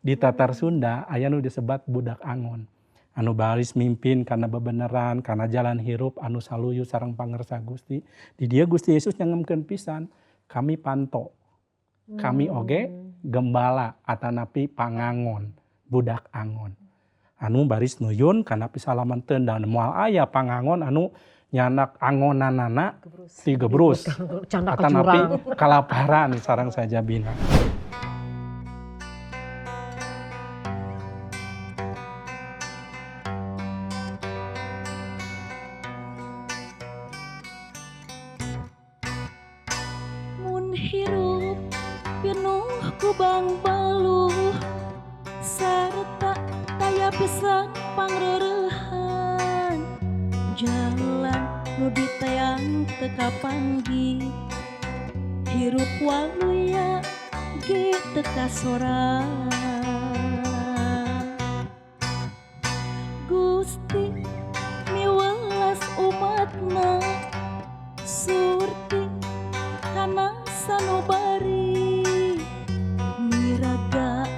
Di Tatar Sunda aya nu disebat budak angon. Anu baris mimpin karena bebeneran, karena jalan hirup anu saluyu sareng pangersa Gusti. Di dieu Gusti Yesus nyangemkeun pisan, kami panto. Kami oge gembala atanapi pangangon, budak angon. Anu baris nuyun kana pisalamanteun dan moal aya pangangon anu nyanak angonanana tigebrus atanapi kalaparan sareng sajabina. Mun hirup pinuh ku bangbaluh sarta taya pisan pangreurehan, jalan nu diteang teu kapanggih, hirup waluya ge teu kasorang. Gusti miwelas umatna, surti kana sanubari, miraga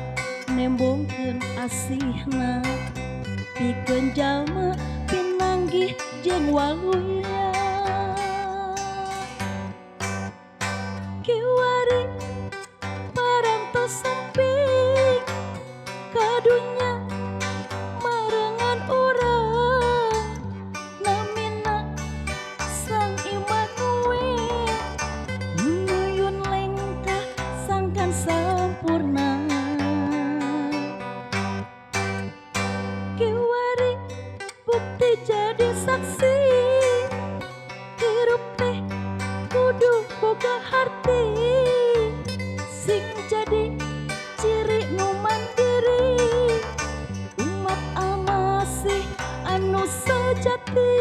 nembongkeun asihna, pikeun jalma pinanggih jeung waluya. Kiwari parantos semping ka dunya marengan urang, namina Sang Immanuel nuyun lengkah sangkan sampurna. Kiwari bukti jadi saksi, hirup teh kudu boga harti, sing jadi ciri nu mandiri, umat Almasih anu sejati.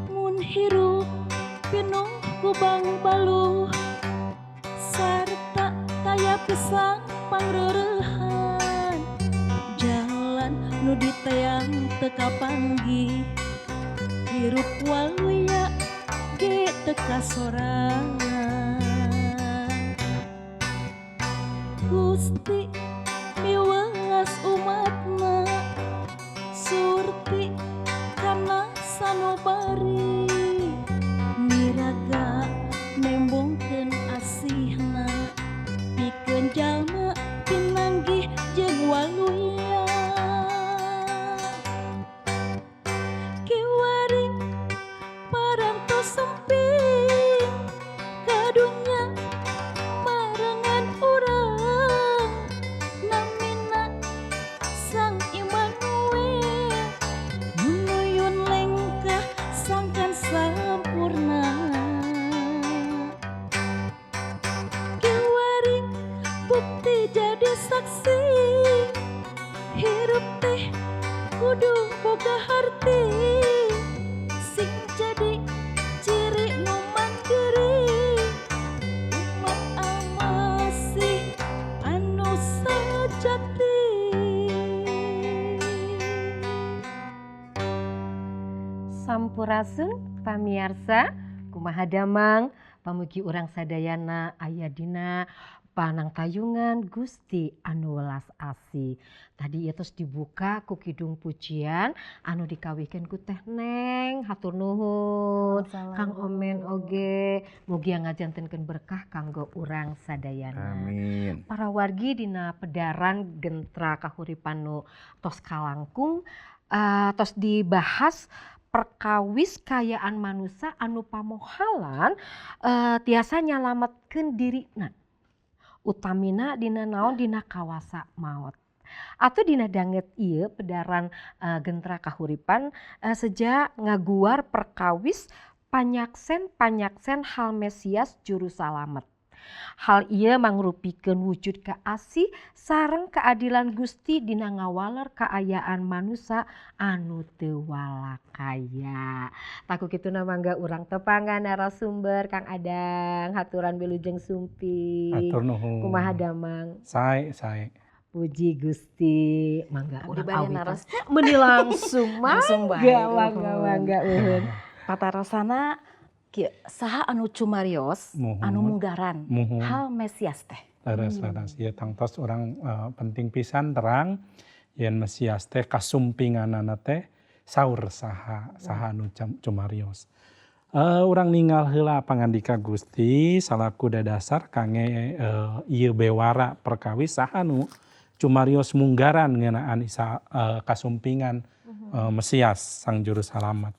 Mun hirup pinuh ku bangbaluh sarta taya pisan pangreurehan, jalan nu diteang teu kapanggih, hirup waluya ge teu kasorang. Gusti miwelas umatna, surti kana sanubari, miraga nembongkeun asihna, pikeun jalma pinanggih jeung waluya. Kiwari parantos semping ka dunya marengan urang, namina Sang Immanuel nuyun lengkah sangkan sampurna. Kiwari bukti jadi saksi, hirup teh kudu boga harti, sing jadi ciri nu mandiri, umat Almasih anu sejati. Sampurasun pamiarsa, kumaha damang, pamugi urang sadayana aya dina panangtayungan Gusti anu welas asih. Tadi ieu tos dibuka ku kidung pujian anu dikawihkeun ku Teh Neng, hatur nuhun. Sama-sama. Kang Omen oge, mugi ngajantenkeun berkah kanggo urang sadayana. Amin. Para wargi dina pedaran gentra kahuripan nu tos kalangkung, tos dibahas perkawis kayaan manusia anu pamohalan tiasa nyalametkeun dirina. Utamina dina naon dina kawasa maot. Atau dina danget ieu pedaran gentra kahuripan seja ngaguar perkawis panyaksen-panyaksen hal Mesias juru salamet. Hal ieu mangrupikeun wujud kaasih sareng keadilan Gusti dina ngawaler kaayaan manusa anu teu walakaya. Taku kituna mangga urang tepangan narasumber Kang Adang, haturan wilujeng sumping. Hatur nuhun. Kumaha damang? Sae, sae. Puji Gusti, mangga Abdi urang bade awitan. naros. Meuni langsung, Langsung bae. mangga, mangga, mangga, uhun. Patarosana saha anu cumarios, Muhun. anu munggaran, Muhun. hal Mesias teh. Leres, leres. Ieu tangtos urang penting pisan terang yen Mesias teh kasumpinganana teh saur saha, saha anu cumarios. Urang ningal heula pangandika Gusti salaku dadasar kangge ieu bewara perkawis saha nu cumarios munggaran ngeunaan isa kasumpingan Mesias Sang Juru Salamet.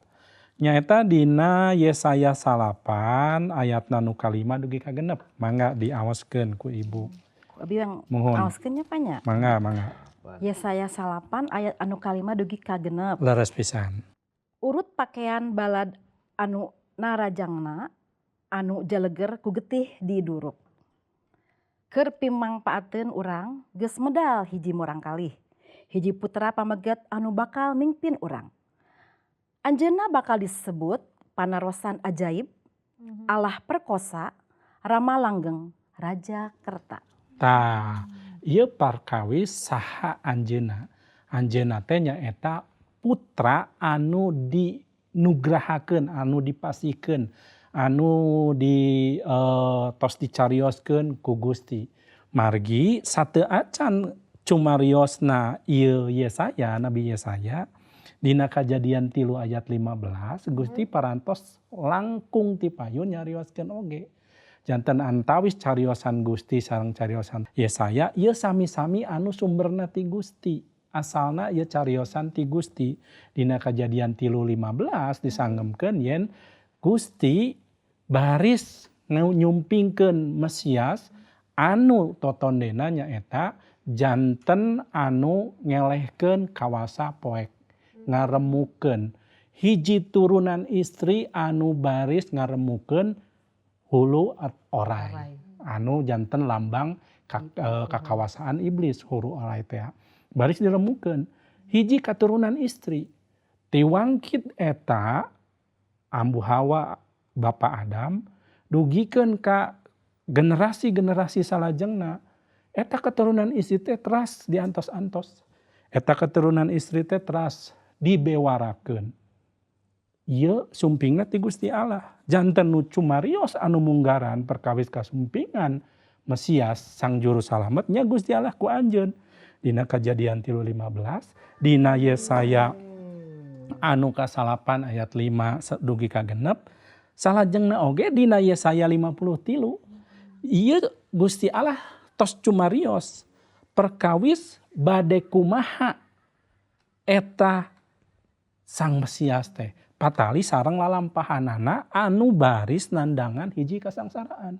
Nyaeta dina Yesaya 9 ayatna nu kalima dugi ka 6. Mangga diawaskeun ku Ibu. Ku abi yang Muhun. awaskeun nya, Pak, nya? Mangga, mangga. Yesaya 9 ayat anu kalima dugi ka 6. Leres pisan. Urut pakaian balad anu narajangna anu jaleger ku getih diduruk. Keur pimangpaateun urang geus medal hiji murangkalih. Hiji putra pameget anu bakal mingpin urang. Anjeunna bakal disebut panarosan ajaib, Allah perkosa, Rama langgeng, Raja Kerta. Tah, ieu parkawis saha anjeunna. Anjeunna teh nyaeta putra anu dinugrahakeun, anu dipasihkeun, anu di tos dicarioskeun ku Gusti. Margi sateu acan cumariosna ieu Yesaya, Nabi Yesaya, dina Kajadian 3 ayat 15, Gusti parantos langkung ti payun nyarioskeun oge. Janten antawis cariosan Gusti sareng cariosan Yesaya, ieu sami-sami anu sumberna ti Gusti. Asalna ieu cariosan ti Gusti. Dina Kajadian 3:15 disanggemkeun yen Gusti baris nyumpingkeun Mesias anu totondena nyaeta janten anu ngelehkeun kawasa poek, ngaremukeun hiji turunan istri anu baris ngaremukeun hulu orai anu janten lambang kakawasaan iblis hulu orai teh baris diremukeun hiji katurunan istri tiwangkit eta Ambu Hawa Bapak Adam dugikeun ka generasi-generasi salajengna eta keturunan istri teh teras diantos-antos eta keturunan istri teh teras dibewarakeun. Ieu sumpingna ti Gusti Allah. Janten nu cumarios anu munggaran perkawis kasumpingan Mesias Sang Juru Salamet nya Gusti Allah ku anjeun. Dina Kajadian 3:15, dina Yesaya anu kasalapan ayat 5 dugi ka 6, salajengna oge dina Yesaya 53. Ieu Gusti Allah tos cumarios perkawis bade kumaha eta Sang Mesias teh patali sareng lalampahanana anu baris nandangan hiji kasangsaraan.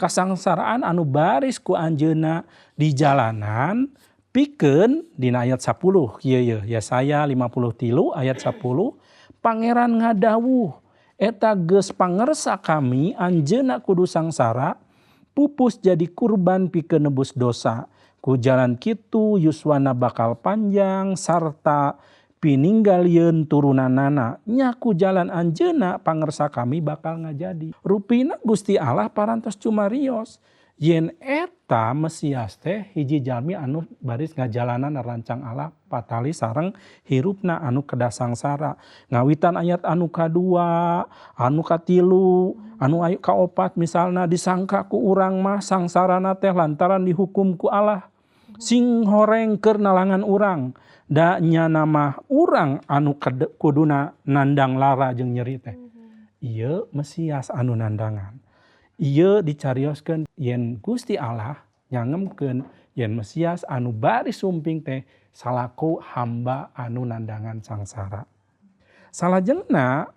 Kasangsaraan anu baris ku anjeunna di jalanan pikeun dina ayat 10 kieu ye Yesaya 53 ayat 10 pangeran ngadawuh eta geus pangersa kami anjeunna kudu sangsara pupus jadi kurban pikeun nebus dosa ku jalan kitu yuswana bakal panjang sarta pininggalieun turunanana nya ku jalan anjeunna pangersa kami bakal ngajadi. Rupina Gusti Allah parantos cumarios yen eta Mesias teh hiji jalmi anu baris ngajalanan rancang Allah patali sareng hirupna anu kedah sangsara. Ngawitan ayat anu kadua, anu katilu, anu kaopat misalna disangka ku urang mah sangsarana teh lantaran dihukum ku Allah. Sing horeng keur nalangan urang. Da nyana mah urang anu kuduna nandang lara jeung nyeri teh. Ieu Mesias anu nandangan. Ieu dicarioskeun yen Gusti Allah nyangemkeun yen Mesias anu baris sumping teh salaku hamba anu nandangan sangsara. Salajengna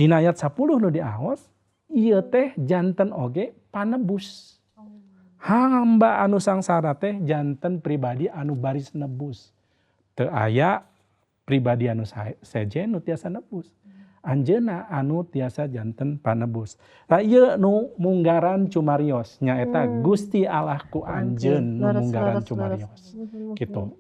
dina ayat 10 nu diaos ieu teh janten oge panebus. Hamba anu sangsara teh janten pribadi anu baris nebus. Teu aya pribadi anu sejen nu tiasa nebus. Anjeunna anu tiasa janten panebus. Tah ieu nu munggaran cumarios nyaeta Gusti Allah ku anjeun nu munggaran cumarios. Kitu.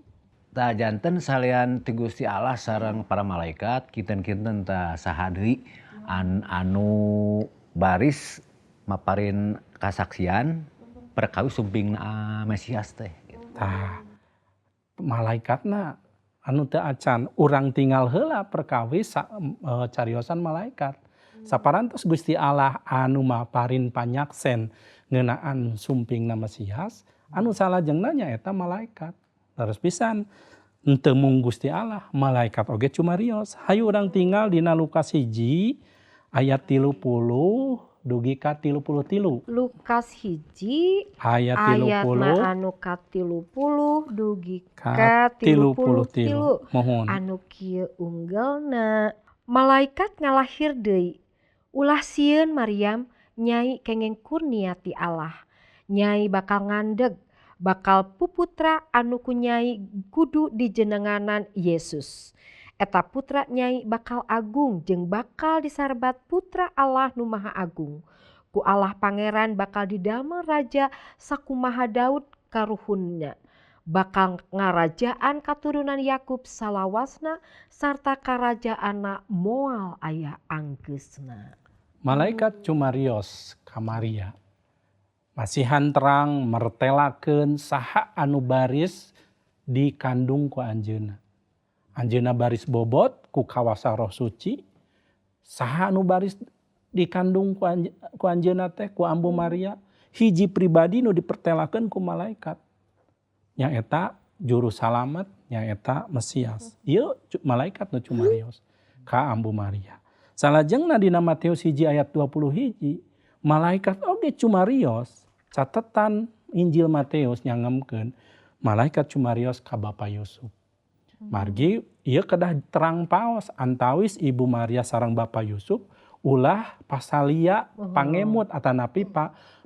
Tah janten salian ti Gusti Allah sareng para malaikat kinten-kinten tah saha deui anu baris maparin kasaksian perkawis sumpingna Mesias teh gitu. Tah malaikatna anu teu acan urang tinggal heula perkawis cariosan malaikat. Saparantos Gusti Allah anu maparin panyaksen ngeunaan sumpingna Mesias anu salajengna nyaeta malaikat. Leres pisan henteu mung Gusti Allah, malaikat oge cumarios. Hayu urang tinggal dina Lukas 1 ayat 30 dugi ka 33. Lukas 1 ayat 30 anu ka 30 dugi ka ka 33. Mohon. Anu kieu unggelna, malaikat ngalahir deui. Ulah sieun Maryam, nyai kengeng kurnia ti Allah. Nyai bakal ngandeg, bakal puputra anu ku nyai kudu dijenenganan Yesus. Eta putra nyai bakal agung jeung bakal disarbat putra Allah nu Maha Agung. Ku Allah Pangeran bakal didamel raja sakumaha Daud karuhunna. Bakal ngarajaan katurunan Yakub salawasna sarta karajaanna moal aya anggeusna. Malaikat cumarios ka Maria. Masihan terang mertelakeun saha anu baris dikandung ku anjeunna. Anjeunna baris bobot ku kawasa Roh Suci. Saha anu baris dikandung ku anjeunna teh ku Ambu Maria, hiji pribadi nu dipertelakeun ku malaikat. Nyaeta juru salamet, nyaeta Mesias. Ieu malaikat nu cumarios ka Ambu Maria. Salajengna dina Matius 1 ayat 21, malaikat oge cumarios. Catetan Injil Matius nyangemkeun malaikat cumarios ka Bapa Yusuf. Margi ieu kedah terang paos antawis Ibu Maria sareng Bapa Yusuf ulah pasalia pangemut atanapi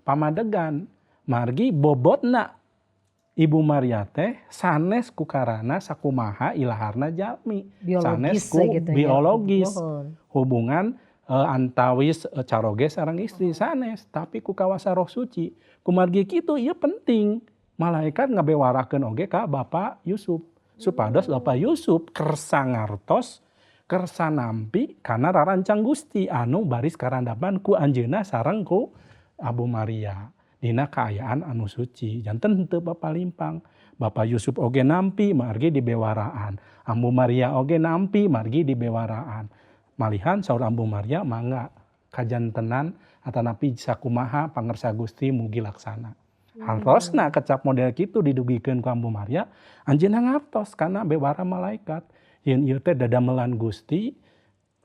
pamadegan. Margi bobotna Ibu Maria teh sanes ku karana sakumaha ilaharna jalmi, sanes ku gitu biologis ya. Hubungan antawis caroge sareng istri sanes, tapi ku kawasa Roh Suci. Kumargi kitu ieu penting malaikat ngabewarakeun oge ka Bapa Yusuf supados Bapak Yusuf kersa ngartos, kersa nampi karena rarancang Gusti anu baris karandapan ku anjeunna sareng ku Abu Maria dina kaayaan anu suci. Janten henteu Bapak limpang. Bapak Yusuf oge nampi margi dibewaraan. Ambu Maria oge nampi margi dibewaraan. Malihan saur Ambu Maria mangga kajantenan atanapi sakumaha pangersa Gusti mugi laksana. Hartosna kecap model kitu didugikeun ku Ambu Maria, anjeunna ngartos kana bewara malaikat. Yen ieu teh dadamelan Gusti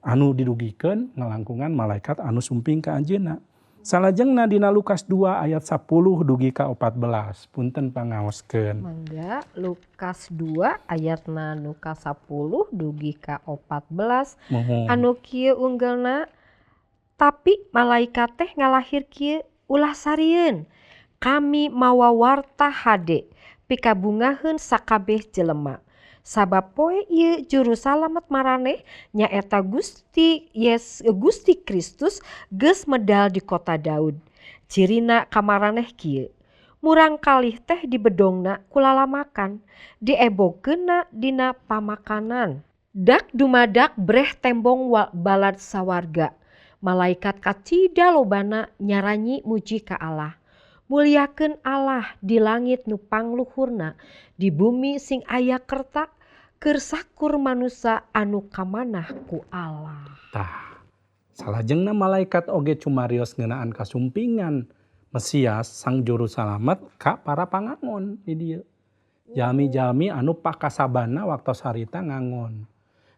anu didugikeun ngalangkungan malaikat anu sumping ka anjeunna. Salajengna dina Lukas 2 ayat 10 dugi ka 14. Punten pangaoskeun. Mangga Lukas 2 ayatna nu ka 10 dugi ka 14. Mohon. Anu kieu unggelna, tapi malaikat teh ngalahir kieu ulah sarieun. Kami mawa warta hade pikabungaheun sakabeh jelema. Sabab poe ieu juru salamet maraneh nyaeta Gusti Gusti Kristus geus medal di kota Daud. Cirina kamaraneh kieu. Murang kalih teh dibedongna ku lalamakan, diebokeunna dina pamakanan. Dak dumadak breh tembong balad sawarga. Malaikat kacida lobana nyaranyi muji ka Allah. Muliakeun Allah di langit nu pangluhurna, di bumi sing aya kerta, keur sakur manusa anu kamanah ku Allah. Tah, salajengna malaikat oge cumarios ngeunaan kasumpingan Mesias sang juru salamet ka para pangangon di dieu. Jalmi-jalmi anu pakasabana waktos harita ngangon.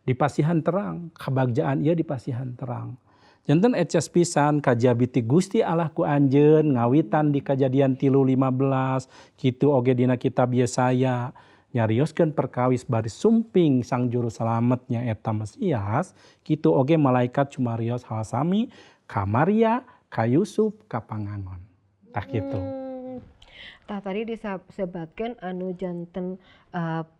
Dipasihan terang, kabagjaan ieu dipasihan terang. Janten eces pisan kajabi ti Gusti Allah ku anjeun ngawitan di Kajadian 3:15 kitu oge dina kitab Yesaya nyarioskeun perkawis baris sumping sang juru salamet nyaeta Mesias, kitu oge malaikat cumarios hal sami ka Maria, ka Yusuf, ka pangangon. Tah kitu. Tah tadi disebatkeun anu janten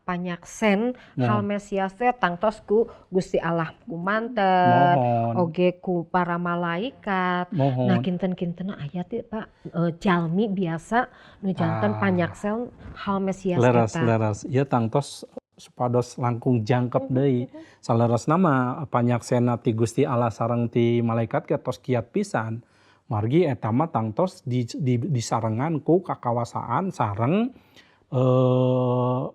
panyaksen hal Mesias teh tangtos ku Gusti Allah kumanten, oge ku para malaikat. Nah kinten-kintena aya teh Pak jalmi biasa nu janten panyaksen hal Mesias leres, eta. Leres, ieu tangtos supados langkung jangkep deui. Saleresna mah panyaksena ti Gusti Allah sareng ti malaikat ge tos kiat pisan. Margi eta mah tangtos disarengan ku kakawasaan sareng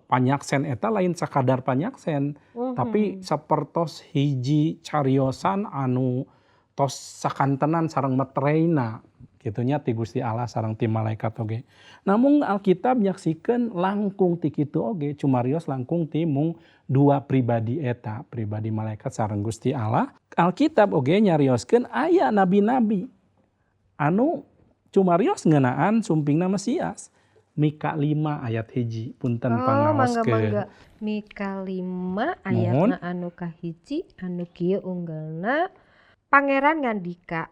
panyaksen eta lain sakadar panyaksen, tapi sapertos hiji cariosan anu tos sakantenan sareng metreina. Kitu nya ti Gusti Allah sareng ti malaikat oge. Namun Alkitab nyaksikeun langkung ti kitu oge, cumarios langkung ti mung dua pribadi eta, pribadi malaikat sareng Gusti Allah. Alkitab oge nyarioskeun aya nabi-nabi anu cumarios ngeunaan sumpingna Mesias. Mika 5 ayat 1 punten pangaoskeun. Mangga, mangga. Mika 5 ayatna anu kahiji anu kieu unggelna. Pangeran ngandika,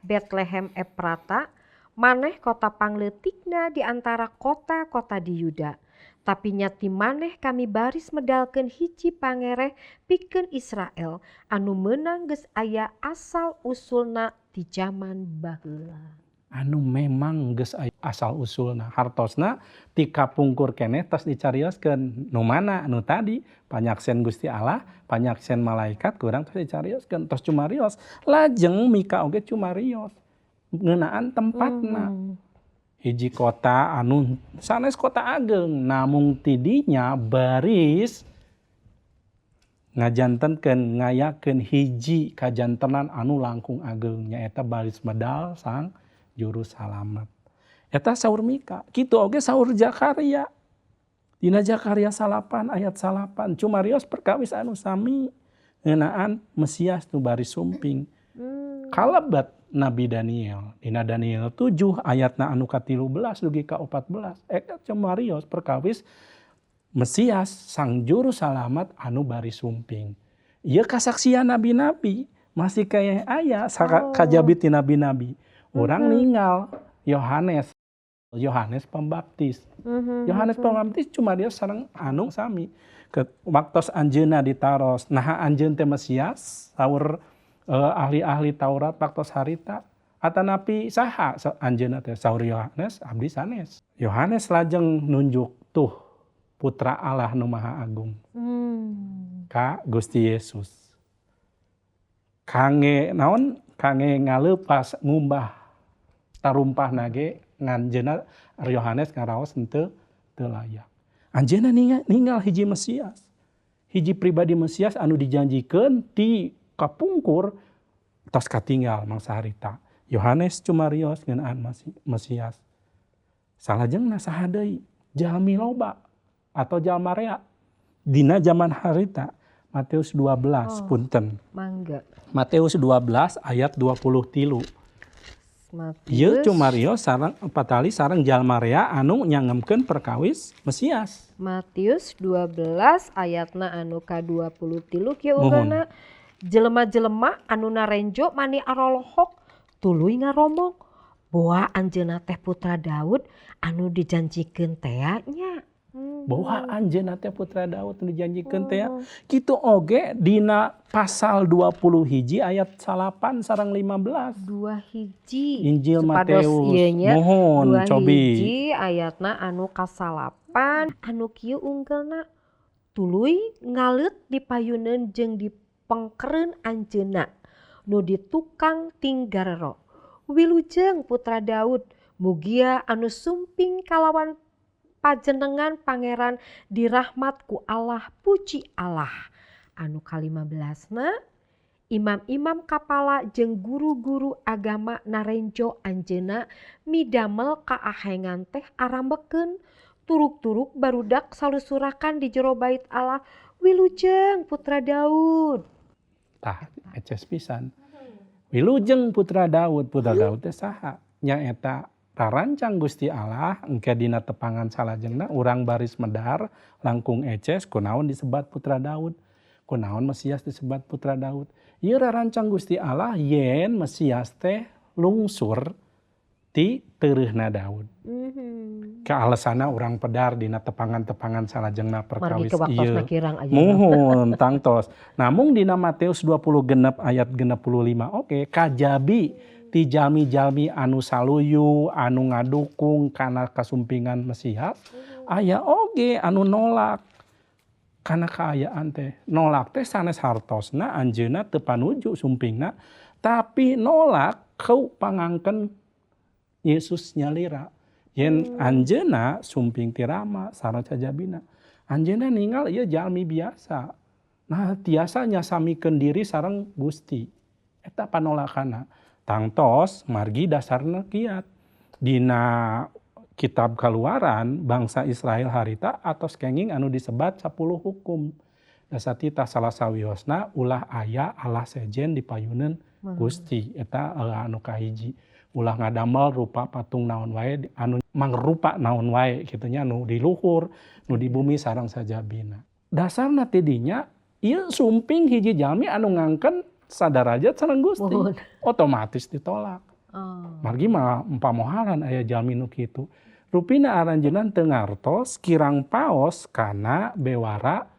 Bethlehem Eprata, maneh kota pangleutikna di antara kota-kota di Yuda. Tapi nyati maneh kami baris medalkeun hiji pangereh pikeun Israel anu meunang geus aya asal usulna di zaman baheula. Anu memang geus aya asal usulna, hartosna ti kapungkur keneh tos dicarioskeun. Nu mana? Nu tadi panyaksen Gusti Allah, panyaksen malaikat kurang tos dicarioskeun, tos cumarios. Lajeng Mika oge cumarios ngeunaan tempatna. Hiji kota anu sanes kota ageng, namung tidinya baris ngajantenkeun ngayakeun hiji kajantenan anu langkung ageng, nyaeta baris medal sang juru salamet. Eta saur Mika, kitu oge saur Zakaria. Dina Zakaria 9 ayat 9 cumarios perkawis anu sami ngeunaan Mesias nu baris sumping. Kalebet Nabi Daniel. Dina Daniel 7 ayatna anu ka-13 dugi ka 14. Eta cumarios perkawis Mesias sang juru salamet anu baris sumping. Ieu kasaksian nabi-nabi masih kaya aya kajabi ti nabi-nabi. Urang ninggal Yohanes, Yohanes Pembaptis. Yohanes Pembaptis cuma dia sareng anu sami. Ke waktos anjeunna ditaros, naha anjeun teh Mesias, saur ahli-ahli Taurat waktos harita, atanapi saha anjeunna teh, saur Yohanes abdi sanes. Yohanes lajeng nunjuk tuh putra Allah nu Maha Agung. Ka Gusti Yesus. Kange naon? Kange ngaleupas ngumbah tarumpah nage nganjeuna Yohanes ngaraos henteu teu layak. Anjeunna ninggal hiji Mesias. Hiji pribadi Mesias anu dijanjikeun ti kapungkur tos katinggal mangsa harita. Yohanes cumarios ngeunaan Mesias. Salajengna saha deui? Jalmi loba atau jalma rea dina zaman harita. Matius 12 punten. Mangga. Matius 12 ayat 23. Ieu cumarios sareng patali sareng jalma rea anu nyangemkeun perkawis Mesias. Matius 12 ayatna anu ka-23 kieu unggeulna. Jelema-jelema anu narenjo mani arolohok tuluy ngaromong boa anjeunna teh putra Daud anu dijanjikeun tea nya. Bahwa anjeunna teh putra Daud nu dijanjikeun teh. Kitu oge dina pasal 21 ayat 9 sareng 15. 2 Injil Matius. Mohon cobi. 2 ayatna anu ka-9 anu kieu unggelna tuluy ngaleut dipayuneun jeung dipengkereun anjeunna nu ditukang tinggarero. Wilujeng putra Daud mugia anu sumping kalawan pajenengan pangeran dirahmat ku Allah puji Allah. Anu ka-15na imam-imam kapala jeung guru-guru agama narenjo anjeunna midamel kaahengan teh arambekeun turuk-turuk barudak salusurakan di jero bait Allah. Wilujeng putra Daud. Tah eces pisan. Wilujeng putra Daud, putra Daud teh saha? Nyaeta tarancang Gusti Allah engke dina tepangan salajengna urang baris medar langkung eces kunaon disebat putra Daud, kunaon Mesias disebat putra Daud. Ieu rarancang Gusti Allah yen Mesias teh lungsur ti tereuhna Daud. Kealesana urang pedar dina tepangan-tepangan salajengna perkawis ieu. Muhun tangtos. Namung dina Matius 26 ayat 65 oke kajabi ti jalmi-jalmi anu saluyu, anu ngadukung kana kasumpingan Mesias, aya oge anu nolak kana kaayaan teh. Nolak teh sanes hartosna anjeunna teu panuju sumpingna, tapi nolak ku pangangken Yesus nyalira. Yen anjeunna sumping ti Rama sareng sajabina. Anjeunna ninggal ieu jalmi biasa. Nah tiasa nyasamikeun diri sareng Gusti. Eta panolakana. Tangtos margi dasarna kiat. Dina kitab Kaluaran bangsa Israel harita atos kenging anu disebat 10 hukum. Dasar titah salah sawiosna ulah aya Allah sejen di payuneun Gusti eta anu kahiji. Ulah ngadamel rupa patung naon wae anu mangrupa naon wae kitu nya, nu di luhur, nu di bumi sareng sajabina. Dasarna ti dinya ieu sumping hiji jalmi anu ngangken sadarajat sareng Gusti. Otomatis ditolak. Margi mah pamohalan aya jalmi nu kitu. Rupina aranjeunna teu ngartos kirang paos kana bewara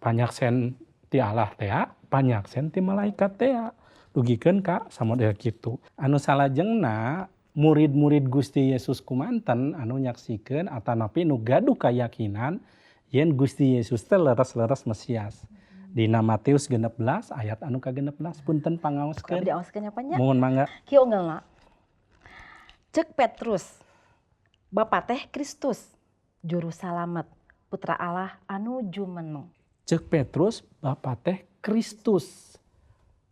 panyaksen ti Allah tea, panyaksen ti malaikat tea. Dugikeun ka samodel kitu. Anu salajengna murid-murid Gusti Yesus kumanten anu nyaksikeun atanapi nu gaduh kayakinan yen Gusti Yesus teh leres-leres Mesias. Dina Matius 16 ayat anu ka-16, punten pangaoskeun. Abdi aoskeun nya, Nya. Mohon mangga. Kieu unggelna. Cek Petrus, Bapa teh Kristus, juru salamet, putra Allah anu jumeneng. Cek Petrus, Bapa teh Kristus.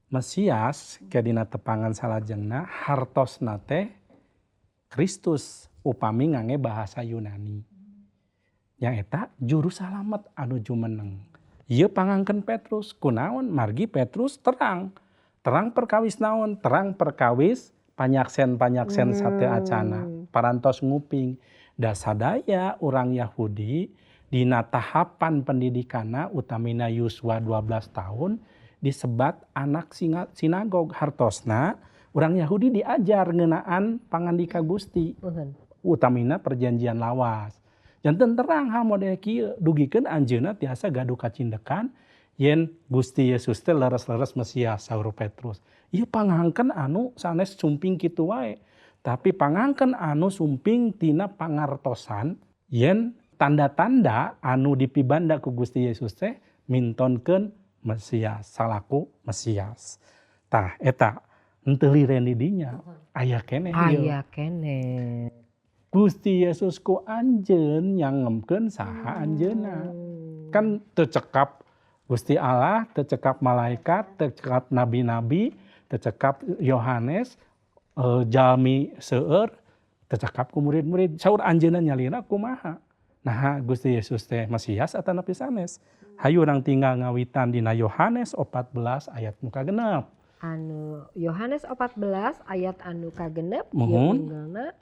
Mesias ke dina tepangan salajengna hartosna teh Kristus upami ngange bahasa Yunani. Nyaeta juru salamet anu jumeneng. Ieu pangangkeun Petrus, kunaon margi Petrus terang. Terang perkawis naon? Terang perkawis panyaksen-panyaksen sateuacana. Parantos nguping. Da sadaya urang Yahudi dina tahapan pendidikana utamina yuswa 12 tahun disebat anak sinagog, hartosna urang Yahudi diajar ngeunaan pangandika Gusti. Utamina perjanjian lawas. Janten terang hal model kieu dugikeun anjeunna tiasa gaduh kacindekan yen Gusti Yesus teh leres-leres Mesias saur Petrus. Ieu pangangkeun anu sanes sumping kitu wae, tapi pangangkeun anu sumping tina pangartosan yen tanda-tanda anu dipibanda ku Gusti Yesus teh mintonkeun Mesias salaku Mesias. Tah eta henteu liren di dinya, aya keneh ieu. Aya keneh. Gusti Yesus ku anjeun nyangemkeun saha anjeunna. Kan teu cekap Gusti Allah, teu cekap malaikat, teu cekap nabi-nabi, teu cekap Yohanes, jalmi seueur, teu cekap ku murid-murid. Saur anjeunna nyalira kumaha? Nah, Gusti Yesus teh Mesias atanapi sanes? Hayu urang tinggal ngawitan dina Yohanes 14 ayat nu kagenep. Anu Yohanes 14 ayat anu kagenep. Muhun. Ieu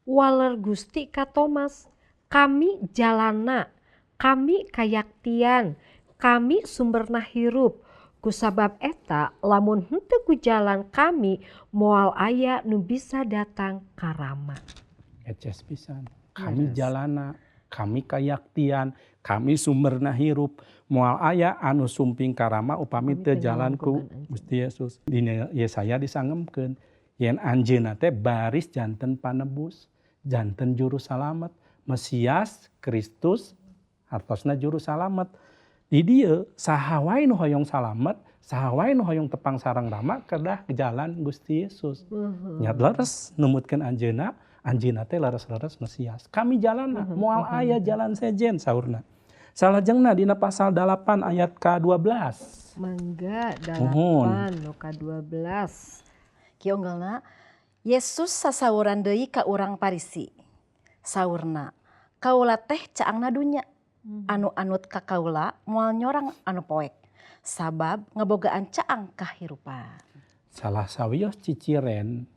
waler Gusti ka Thomas, kami jalana, kami kayaktian, kami sumberna hirup. Kusabab eta lamun henteu ku jalan kami moal aya nu bisa datang ka Rama. Eces pisan. Kami jalana, kami kayaktian, kami sumberna hirup. Moal aya anu sumping ka Rama upami teu jalan ku Gusti Yesus. Dina Yesaya disangemkeun yen anjeunna teh baris janten panebus, janten juru salamet, Mesias Kristus hartosna juru salamet. Di dieu saha wae nu hoyong salamet, saha wae nu hoyong tepang sareng Rama kedah jalan Gusti Yesus. Nya leres numutkeun anjeunna, anjeunna teh leres-leres Mesias. Kami jalana, moal aya jalan sejen saurna. Salajengna dina pasal 8 ayat ka-12. Mangga 8 nu ka-12. Kieu unggelna, Yesus sasawuran deui ka urang Parisi. Saurna, kaula teh caangna dunya. Anu anut ka kaula moal nyorang anu poek. Sabab ngebogaan caang kahirupan. Salah sawios ciciren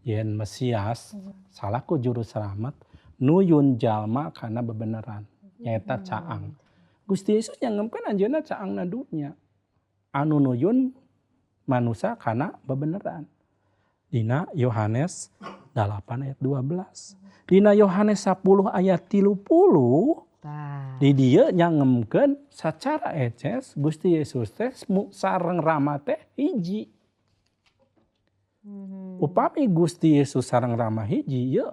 yen Mesias salaku juru selamat nuyun jalma kana bebeneran nyaeta caang. Gusti Yesus nyangemkeun anjeunna caangna dunya. Anu nuyun manusa kana bebeneran. Dina Yohanes 8 ayat 12. Dina Yohanes 10 ayat 30 di dieu nyangemkeun sacara eces Gusti Yesus teh sareng Rama teh hiji. Upami Gusti Yesus sareng Rama hiji ieu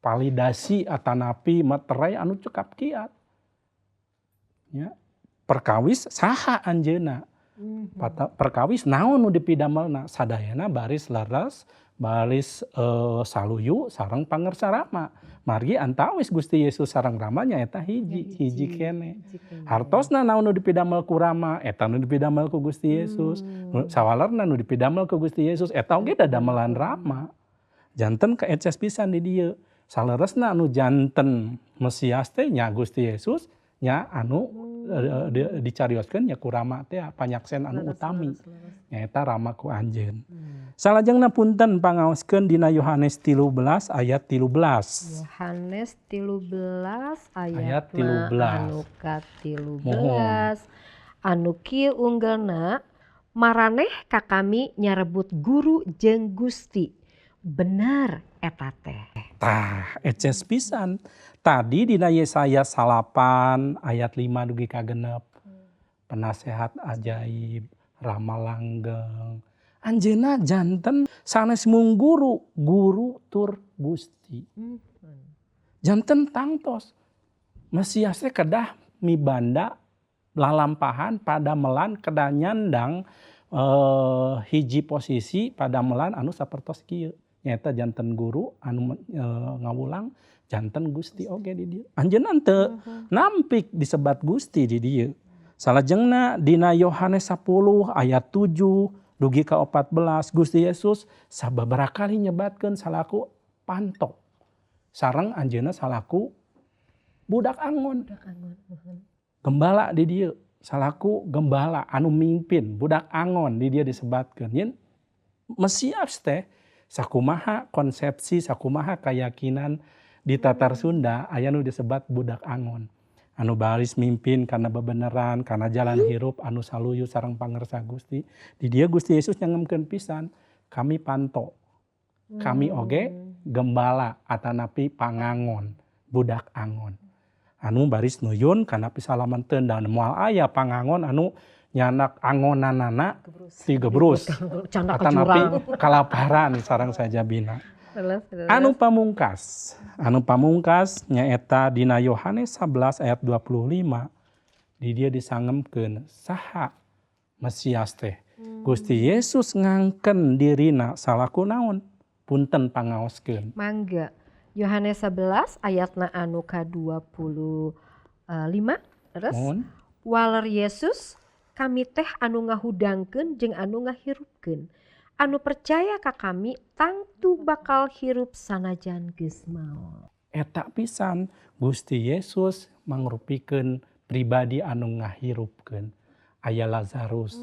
validasi atanapi materai anu cekap kiat. Ya, perkawis saha anjeunna. Perkawis naon nu dipidamelna sadayana baris leres Baris saluyu sareng pangersa Rama. Margi antawis Gusti Yesus sareng Rama nyaeta hiji, hiji kene. Hartosna naon nu dipidamel ku Rama, eta nu dipidamel ku Gusti Yesus. Sawalerna nu dipidamel ku Gusti Yesus, eta oge dadamelan Rama. Janten kaeces pisan di dieu. Saleresna anu janten Mesias teh nya Gusti Yesus nya anu dicarioskeun nya ku Rama teh panyaksen anu utami. Nyaeta Rama ku anjeun. Salajengna punten pangaoskeun dina Yohanes 13 ayat 13. Yohanes 13 Ayat ayat 13. anu ka-13. Anu kieu unggelna maraneh ka kami nyarebut guru jeung Gusti. Bener eta teh. Tah, eces pisan. Tadi dina Yesaya 9 ayat 5 dugi ka 6. Penasehat ajaib, Rama langgeng. Anjeunna janten sanes mung guru, guru tur Gusti. Janten tangtos. Mesias teh kedah mibanda lalampahan padamelan kedah nyandang hiji posisi padamelan anu sapertos kieu. Nyaeta janten guru anu ngawulang janten Gusti oge di dieu. Anjeunna teu nampik disebat Gusti di dieu. Salajengna dina Yohanes 10 ayat 7 dugi ka 14 Gusti Yesus sababaraha kali nyebatkeun salaku panto. Sareng anjeunna salaku budak angon. Gembala di dieu salaku gembala anu mimpin budak angon di dieu disebatkeun. Yen Mesias teh sakumaha konsepsi, sakumaha keyakinan di Tatar Sunda aya nu disebat budak angon. Anu baris mimpin karena bebeneran, karena jalan hirup anu saluyu sareng pangersa Gusti. Di dieu Gusti Yesus nyangemkeun pisan, kami panto. Kami oge gembala atanapi pangangon, budak angon. Anu baris nuyun kana pisalaman teu dan moal aya pangangon anu nyanak angonanana tigebrus. Atanapi kalaparan sareng sajabina. Anu pamungkas nyaeta dina Yohanes 11 ayat 25 di dia disangemkeun saha Mesias teh. Gusti Yesus ngangken dirina salaku naon? Punten pangaoskeun. Mangga. Yohanes 11 ayatna anu ka-25 terus. Waler Yesus kami teh anu ngahudangkeun jeung anu ngahirupkeun. Anu percaya ka kami tangtu bakal hirup sanajan geus maot. Eta pisan Gusti Yesus mangrupikeun pribadi anu ngahirupkeun. Aya Lazarus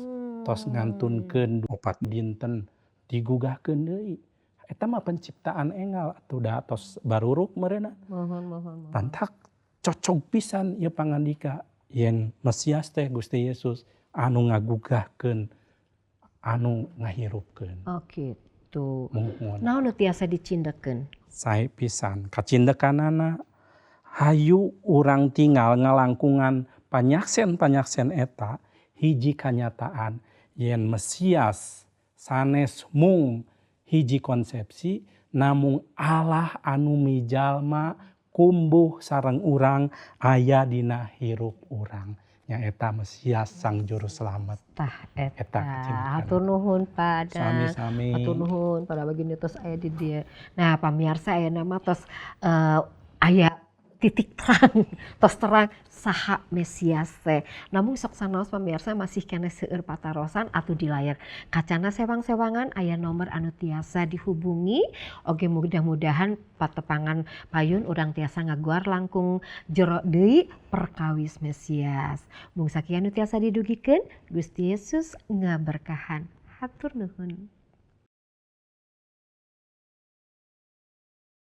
tos ngantunkeun 4 dinten digugahkeun deui. Eta mah penciptaan engal atuh da tos baruruk meureunna. Mohon. Pantak cocok pisan ieu pangandika yen Mesias teh Gusti Yesus anu ngagugahkeun anu ngahirupkeun. Oh gitu. Muhun. Naon nu tiasa dicindekeun? Sae pisan kacindekanana hayu urang tinggal ngalangkungan panyaksen-panyaksen eta hiji kanyataan yen Mesias sanes mung hiji konsepsi namung Allah anu mijalma kumbuh sareng urang aya dina hirup urang. Nyaeta Mesias sang juru selamat. Tah eta. Hatur nuhun pada. Sami-sami. Hatur nuhun pada bagian tos aya di dieu. Nah, pamirsa aya nama tos aya titik terang, tos terang saha Mesias teh. Namun sok sanaos pamirsa masih keneh seueur patarosan atuh di layar kacana sewang-sewangan aya nomor anu tiasa dihubungi. Oge mudah-mudahan patepangan payun urang tiasa ngaguar langkung jero deui perkawis Mesias. Mung sakian nu tiasa didugikeun, Gusti Yesus ngaberkahan. Hatur nuhun.